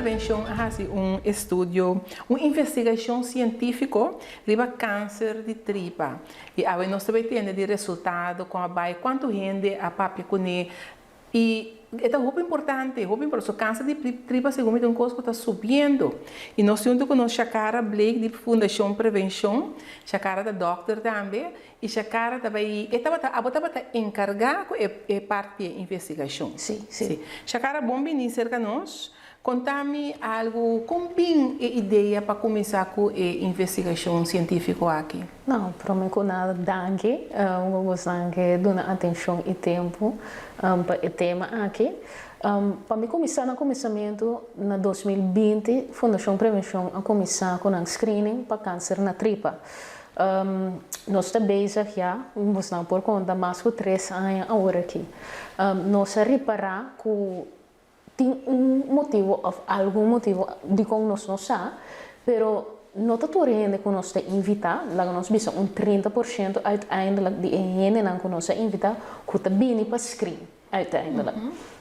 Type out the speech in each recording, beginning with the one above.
Prevenshon a hasi un estudio, un investigashon sientífiko riba kanser di tripa. I awe nos ta bai tende di resultado, kon a bai, kuantu hende a papia kuné. I e ta hopi importante, hopi importante. So kanser di tripa segun mi ta un kos ku ta subiendo. I nos huntu ku nos Shakara Blake di Fundashon Prevenshon, Shakara ta dòkter tambe, I Shakara ta bai, e tabata, abo tabata enkargá ku e e parti di e investigashon. Sí, sí. Shakara, bon bini serka nos. Konta mi algu, kon bin e idea pa kuminsá ku e investigashon sientífiko aki? No, promé ku nada danki ku boso ke duna atenshon i tempu pa e tema aki. Pa mi kuminsá na kuminsamentu, na 2020 Fundashon Prevenshon a kuminsá ku nan screening pa kanser na tripa. Nos ta bezig ya, bosnan por konta, mas ku 3 aña awor aki. Nos a ripará ku tin un motibu òf algun motibu dikon nos no sa, pero no ta tur hende ku nos ta invitá, laga nos bisa un 30% uiteindelijk di e hendenan ku nos a invitá ku ta bini pa screen uiteindelijk.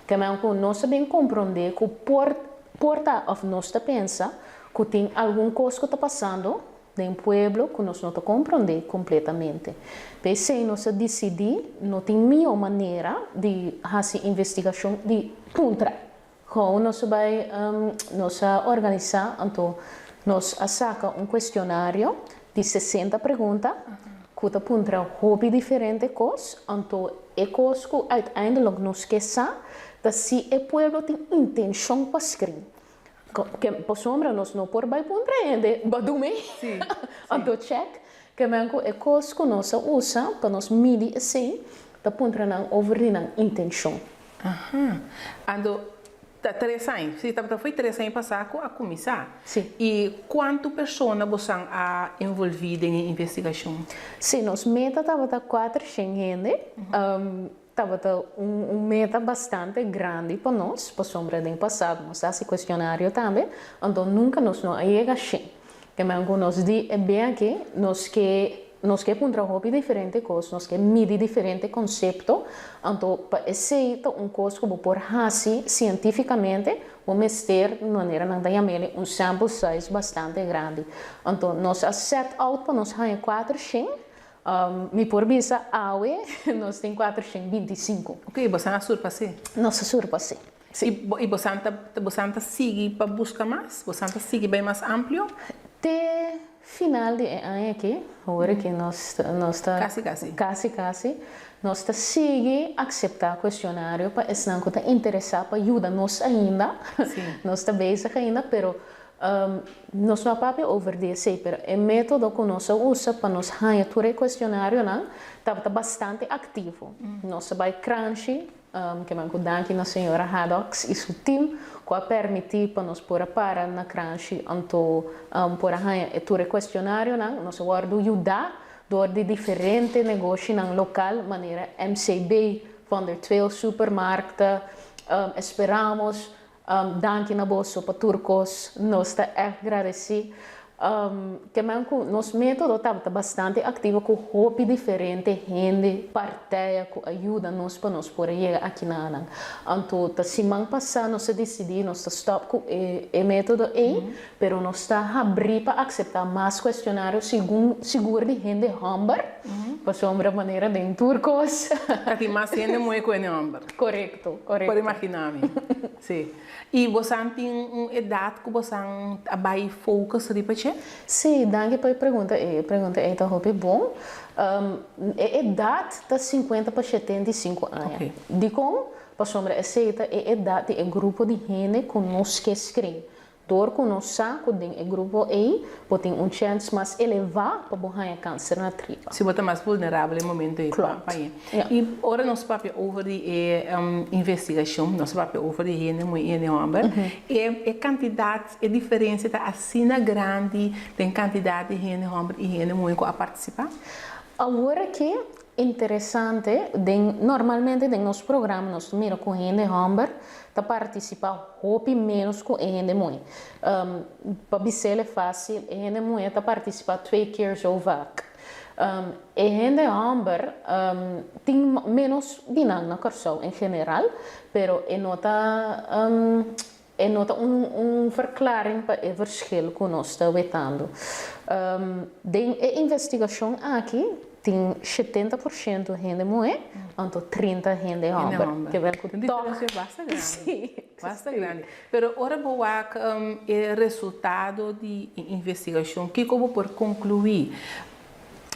Ke men ku nos a bin komprondé ku por ta òf nos ta pensa ku tin algun kos ku ta pasando den pueblo ku nos no ta komprondé kompletamente. P'esei nos a disidí no tin mihó manera di hasi investigashon di puntra. Gewoon nos a bai, nos a organisá, anto nos a saka un kuestionario di 60 pregunta ku ta puntra hopi diferente kos, anto e kos ku uiteindelijk nos ke sa ta si e pueblo tin intenshon pa screen. Pasobra nos no por bai puntra hende b'a duna anto check ke men ku e kos ku nos a usa pa nos midi esei ta puntra nan over di nan intenshon. Aha. Anto ta 3 aña. Si, tabata foi 3 aña pasá ku a kuminsá. Sí. I kuantu persona boso a envolví den e investigashon? Sí, nos meta tabata 400 hende. Tabata un meta bastante grandi pa nos, pasobra den pasado nos a hasi kuestionario tambe, anto nunka nos no a yega 100. Ke men ku nos di e be aki, nos ke puntra hopi diferente kos, nos ke midi diferente konsepto, anto pa esei ta un kos ku bo por hasi sientífikamente, bo mester, manera nan ta yam'é, un sample size bastante grandi. Anto nos a set out pa nos haña 400. Mi por bisa awe nos tin 425. Ok, boso a surpas'é. Nos a surpas'é. Sí. I boso ta sigui pa buska mas? Boso ta sigui bai mas amplio? Te final di aña aki, awor ku nos ta Kasi kasi. Kasi kasi. Nos ta sigui aseptá kuestionario pa esnan ku ta interesá pa yuda nos ainda. Nos ta bezig ainda, pero nos no a papia over di esei, pero e método ku nos a usa pa nos haña tur e kuestionarionan tabata bastante aktivo. Nos a bai Kranshi, ke men ku danki na señora Haddox i su team ku a permití pa nos por a para na Kranshi anto por a haña e tur e kuestionarionan. Nos a wòrdu yudá dor di diferente negoshinan lokal manera MCB, Van der Tweel Supermarkten, Esperamos, danki na boso pa tur kos, nos ta echt gradesí. Ke men ku nos método tabata bastante aktivo ku hopi diferente hende partij ku a yuda nos pa nos por a yega akinan. Anto ta siman pasá nos a disidí nos ta stòp ku e método ei, pero nos ta habrí pa aseptá mas kuestionario segun sigur di hende hòmber, pasobra manera den tur kos. Ta tin mas hende muhé ku hende hòmber. Korekto, korekto. Por imaginá mi. Sí. I boso tin un edat ku boso a bai focus riba dje? Sí, danki pa e pregunta. E pregunta ei ta hopi bon. E edat ta 50 pa 75 aña. Dikon? Pasobra esei ta e edat di e grupo di hende ku nos ke screen. Dor ku nos sa ku den e grupo ei, bo tin un chèns mas elevá pa bo haña kanser na tripa. Si bo ta mas vulnerabel e momento ei pa e. I ora nos papia over di e investigashon, nos papia over di hende muhé i hende hòmber, e kantidat, e diferensia ta asina grandi den kantidat di hende hòmber i hende muhé ku a partisipá? Awor aki, interesante, normalmente den nos programa nos ta mira ku hende hòmber ta partisipá hopi ménos ku e hende muhé. Pa bis'é fásil, e hende muhé ta partisipá twee keer zo vaak. E hende hòmber tin ménos di nan na Kòrsou en general, pero e no ta. E no ta un verklaring pa e verschil ku nos ta wetando. Den e investigashon aki tin 70% hende muhé anto 30 hende hòmber. Ke wer ku tòg. Diferensia basta grandi. Sí. Basta grandi. Pero ora bo wak e resultado di e investigashon kiko bo por konkluí?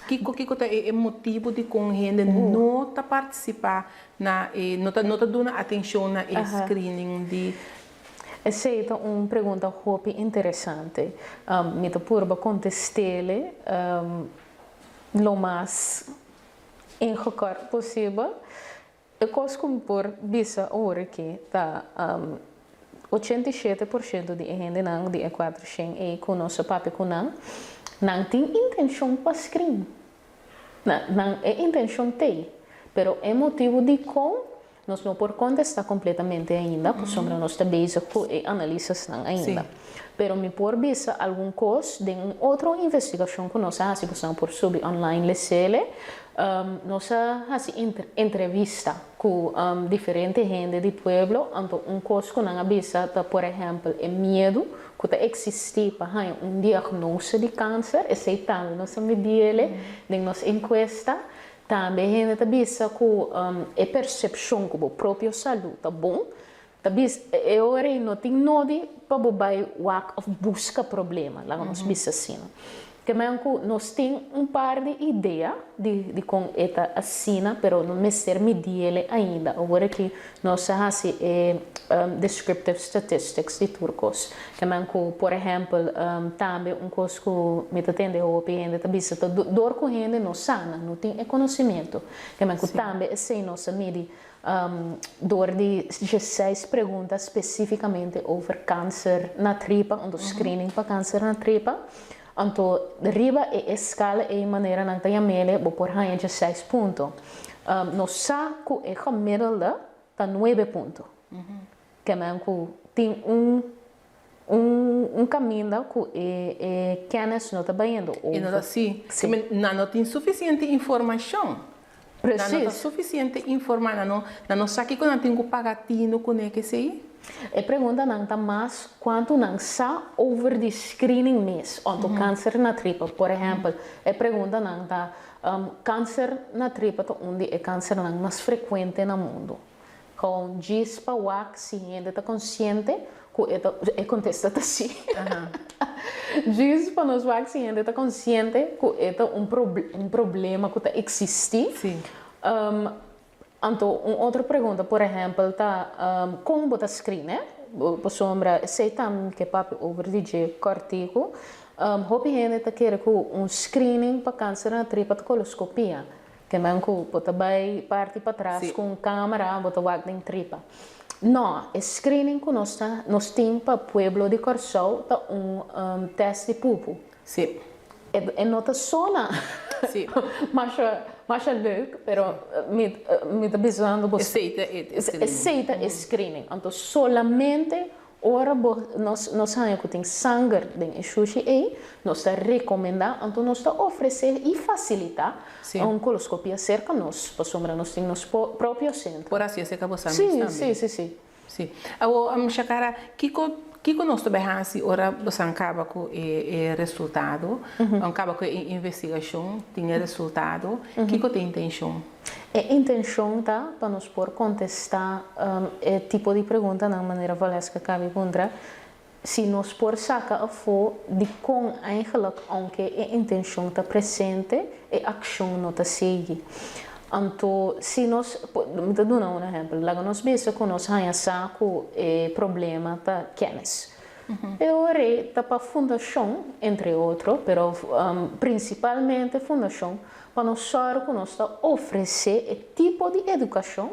Kiko kiko ta e motibu dikon hende no ta partisipá na e no ta no ta duna atenshon na e screening di. Esei ta un pregunta hopi interesante. Mi ta purba kontest'ele lo mas ingekort posibel. E kos ku mi por bisa awor aki ta 87% di e hendenan di e 400 ei ku nos a papia ku nan, nan tin intenshon pa screen. Nan e intenshon t'ei, pero e motibu dikon nos no por kontestá kompletamente ainda pasobra nos ta bezig ku e analisisnan ainda. Pero mi por bisa algun kos den un otro investigashon ku nos a hasi, boso nan por subi online lesele, nos a hasi entrevista ku diferente hende di pueblo, anto un kos ku nan a bisa ta por ehèmpel e miedu ku ta eksistí pa haña un diagnose di kanser, esei tambe nos a midiele den nos enkuesta. Tambe hende ta bisa ku e persepshon ku bo propio salú ta bon, ta bisa e ora ei no tin nodi pa bo bai wak òf buska problema, laga nos bisa asina. Ke men ku nos tin un par di idea di dikon e ta asina, pero no mester midiele ainda. Awor aki nos a hasi e descriptive statistics di tur kos. Ke men ku, por ehèmpel, tambe un kos ku mi ta tende hopi hende ta bisa ta dor ku hende no sa, nan no tin e konosementu. Ke men ku tambe esei nos a midi dor di diesseis pregunta spesífikamente over kanser na tripa, anto screening pa kanser na tripa. Anto riba e eskala ei manera nan ta yam'ele bo por haña diesseis punto. Nos sa ku e gemiddelde ta nuebe punto. Kemen ku tin un un kaminda ku e e kennis no ta bayendo over. E no ta si. Kemen nan no tin sufisiente informashon. Nan no ta sufisiente informá, nan no nan no sa kiko nan tin ku paga tinu kuné kesei. E preguntanan ta mas kuantu nan sa over di screening mes, onto kanser na tripa. Por ehèmpel, e preguntanan ta, Kanser na tripa ta un di e kansernan mas frekuente na mundu. Gewoon djis pa wak si hende ta konsiente ku e ta, e kontesta ta si. Djis pa nos wak si hende ta konsiente ku e ta un un problema ku ta eksistí. Anto un otro pregunta por ehèmpel ta kon bo ta screen e? Pasobra esei tambe ke papia over di dje kòrtiku. Hopi hende ta kere ku un screening pa kanser na tripa ta koloskopia. Ke men ku bo ta bai parti patras ku un kamera bo ta wak den tripa. No, e screening ku nos ta nos tin pa pueblo di Kòrsou ta un tèst di pupu. E no ta sona masha masha leuk pero mi mi ta bisando bo Esei ta e screening. Esei ta e screening. Anto solamente Ora bo nos nos haña ku tin sanger den e shushi ei, nos ta rekomendá, anto nos ta ofresé i fasilitá un koloskopia serka nos, pasobra nos tin nos propio sentro. Por hasi esei ka bo sa mes tambe. Sí, sí, sí. Sí. Awor, Shakara, kiko kiko nos ta bai hasi ora boso a kaba ku e e resultado, a kaba ku e investigashon, tin e resultado, kiko ta e intenshon? E intencion ta pa nos por contesta e tipo di preguntanan manera Valeska cabi puntra, si nos por saca afo dicon eigenlijk aunke e intencion ta presente e accion no ta sigui. Anto si nos, mi ta duna un ehempel, laga nos bisa cu nos haña sa cu e problema ta kennis. E ora ei ta pa fundacion, entre otro, pero principalmente fundacion, Pa nos sòru ku nos ta ofresé e tipo di edukashon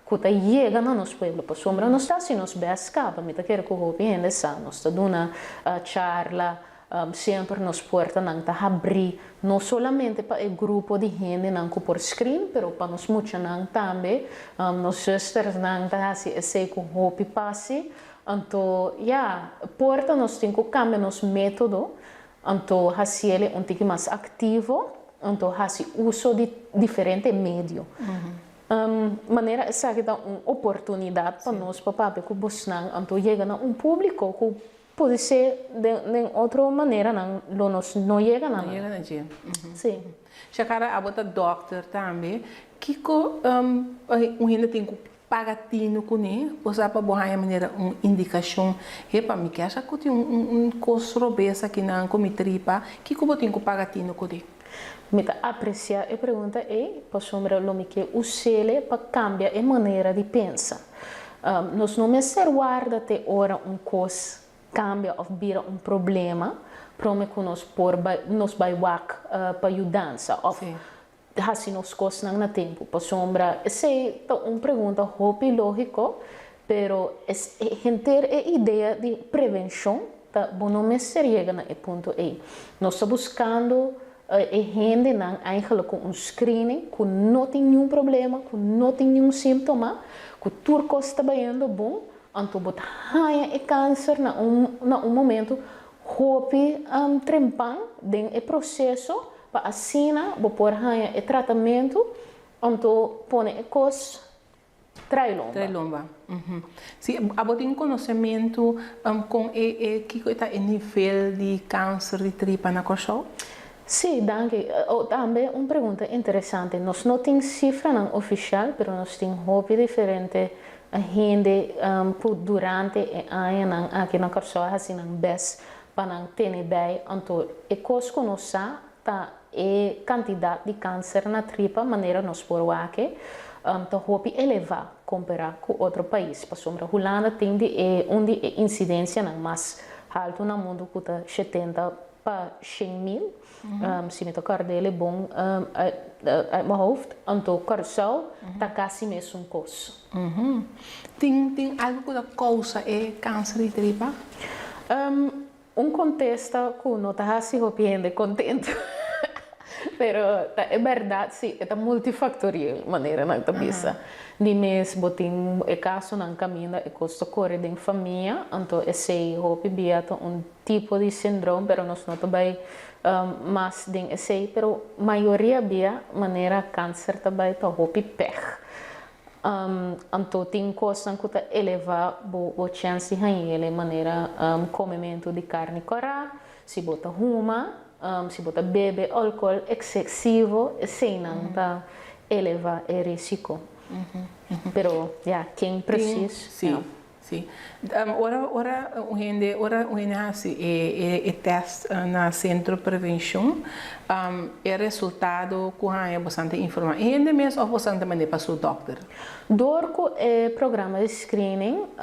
ku ta yega na nos pueblo. Pasobra nos ta hasi nos bèst kaba. Mi ta kere ku hopi hende sa. Nos ta duna charla, semper nos puertanan ta habrí, no solamente pa e grupo di hendenan ku por skrin, pero pa nos muchanan tambe. Nos zustersnan ta hasi esei ku hopi pasi. Anto, ya, por ta nos tin ku kambia nos método. Anto hasiele un tiki mas aktivo, anto hasi uso di diferente medio. Manera esaki ta un oportunidat pa nos pa papia ku bosnan anto yega na un públiko ku podisé den otro maneranan lo nos no yega na nan. No yega na dje. Sí. Shakara, abo ta dòkter tambe. Kiko un hende tin ku paga tinu kuné? Bo sa pa bo haña manera un indikashon, Hepa, mi kier sa ku tin un kos robes akinan ku mi tripa. Kiko bo tin ku paga tinu kuné? Mi ta apresiá e pregunta ei pasobra lo mi ke us'é pa kambia e manera di pensa. Nos no mester warda te ora un kos kambia òf bira un problema promé ku nos por bai nos bai wak pa yudansa òf hasi nos kosnan na tempu. Pasobra esei ta un pregunta hopi lógiko, pero henter e idea di prevenshon Ta bo no mester yega na e punto ei. Nos ta buskando e hendenan eigenlijk ku un screening, ku no tin niun problema, ku no tin niun símptoma, ku tur kos ta bayendo bon, anto bo ta haña e kanser na un na un momento hopi trempan den e proseso pa asina bo por haña e tratamentu, anto pone e kos Trai lomba. Trai lomba. Si, abo tin konosementu kon e e kiko e ta e nivel di kanser di tripa na Kòrsou? Si, danki. Oh, tambe un pregunta interesante. Nos no tin sifranan ofishal, pero nos tin hopi diferente hende ku durante e añanan aki na Kòrsou a hasi nan bes pa nan tene bei. Anto e kos ku nos sa ta E kantidat di kanser na tripa manera nos por wak e ta hopi elevá kompará ku otro pais pasobra Hulanda tin di e un di e insidensianan mas haltu na mundu ku ta shetenta pa 100.000 si mi ta kòrd'el e bon uit mijn hoofd anto Kòrsou ta kasi mesun kos. Tin tin algu ku ta kousa e kanser di tripa? Un kontesta ku no ta hasi hopi hende kontentu, pero ta e bèrdat si, e ta multifaktoriel, manera nan ta bisa. Di mes bo tin e kasonan kaminda e kos ta kore den famia, anto esei hopi bia ta un tipo di sindrom, pero nos no ta bai mas den esei, pero mayoria bia manera kanser ta bai ta hopi pèg. Anto tin kosnan ku ta elevá bo bo chèns di hañ'el manera komementu di karni kòrá, si bo ta huma, si bo ta bebe alkohòl eksesivo, eseinan ta elevá e risiko. Pero ya, ken presis? Sí. Sí. Ora ora un hende ora un hende hasi e e tèst na Sentro Prevenshon, e resultado ku haña bosan ta informá e hende mes òf bosan ta mand'é pa su dòkter? Dor ku e programa di screening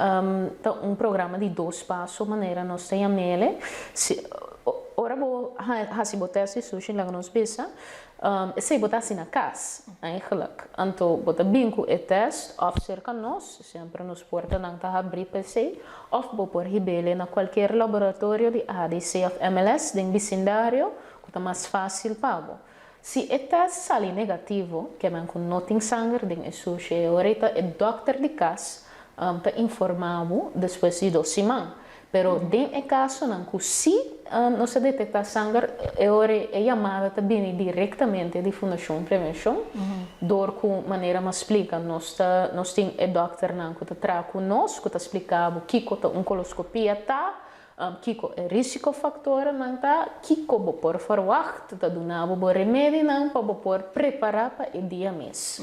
ta un programa di dos paso manera nos ta yam'el, si ora bo hasi bo tèst di sushi laga nos bisa, Esei bo ta hasi na kas, eigenlijk. Anto bo ta bin ku e tèst òf serka nos, semper nos puertanan ta habrí pa esei, òf bo por hib'é na kualkier laboratorio di ADC òf MLS den bisindario ku ta mas fásil pa bo. Si e tèst sali negativo, ke men ku no tin sanger den e sushi, e ora ei ta e dòkter di kas ta informá bo despues di dos siman. Pero den e kasonan ku sí nos a detektá sanger, e ora e yamada ta bini direktamente di Fundashon Prevenshon, dor ku manera mi a splika nos ta nos tin e dòkternan ku ta traha ku nos ku ta splika bo kiko ta un koloskopia ta, kiko e risikofaktornan ta, kiko bo por ferwagt, ta duna bo bo remedinan pa bo por prepará pa e dia mes.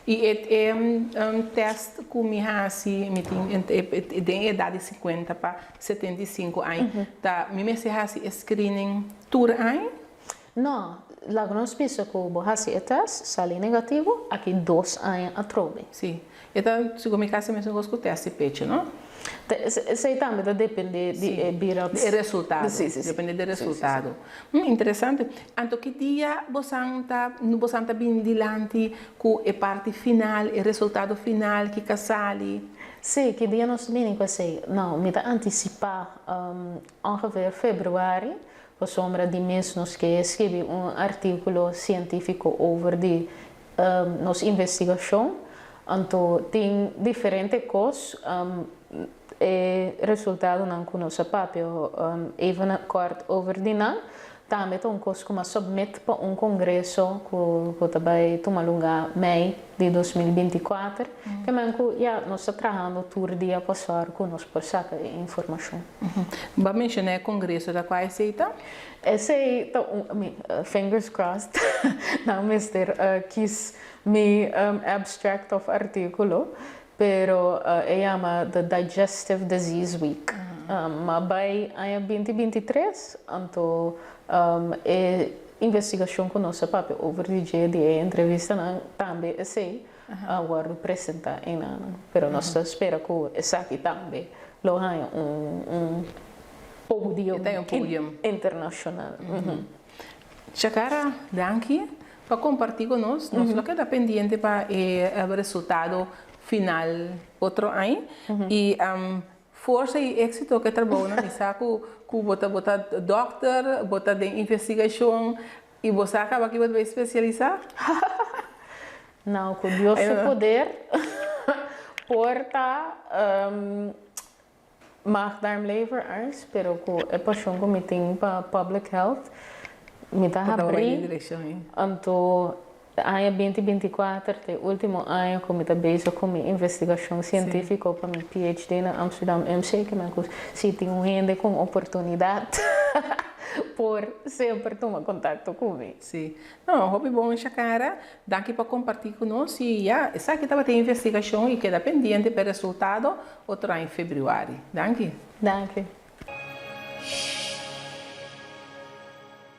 I e e tèst ku mi hasi, mi tin den e edat di sinkuenta pa 75 aña, ta mi mester hasi e screening tur aña? No, laga nos bisa ku bo hasi e tèst, sali negativo, aki dos aña atrobe. Sí, e ta segun mi kasi mesun kos ku tèst di pecho, no? Esei tambe ta depende di e bira. Di e resultado. Sí, sí, sí. Depende di e resultado. Interesante. Anto ki dia bosan ta bosan ta bini dilanti ku e parti final, e resultado final ki ka sali? Sí, ki dia nos ta bini ku esei? No, mi ta antisipá ongeveer februari, pasobra di mes nos ke skibi un artíkulo sientífiko over di nos investigashon. Anto tin diferente kos, e resultadonan ku nos a papia even kòrt over di nan. Tambe ta un kos ku m'a submit pa un kongreso ku ku ta bai tuma lugá mei di 2024. Ke men ku ya nos ta trahando tur dia pa sòru ku nos por saka e informashon. Bo a menshoná e kongreso, ta kua esei ta? Esei ta un, mi, fingers crossed, nan mester kis mi abstract òf artíkulo, pero e yama The Digestive Disease Week. M'a bai aña 2023, anto e investigashon ku nos a papia over di dje di e entrevistanan tambe esei a wòrdu presentá einan. Pero nos ta spera ku esaki tambe lo haña un podium internashonal. Shakara, danki pa kompartí ku nos. Nos lo keda pendiente pa e resultado final otro aña. I forsa i éksito ku e trabounan. Mi sa ku ku bo ta bo ta dòkter, bo ta den investigashon i bo sa kaba ki bo ta bai spesialisá. Nou, ku Dios su poder por ta maag-darm-lever-arts, pero ku e pashon ku mi tin pa public health, mi ta habrí. Anto aña 2024 ta e último aña ku mi ta bezig ku mi investigashon sientífiko pa mi PhD na Amsterdam UMC, ke men ku si tin un hende ku un oportunidat por semper tuma kontakto ku mi. Sí. No, hopi bon, Shakara. Danki pa kompartí ku nos i ya, esaki tabata e investigashon i keda pendiente pa e resultado otro aña febrüari. Danki. Danki.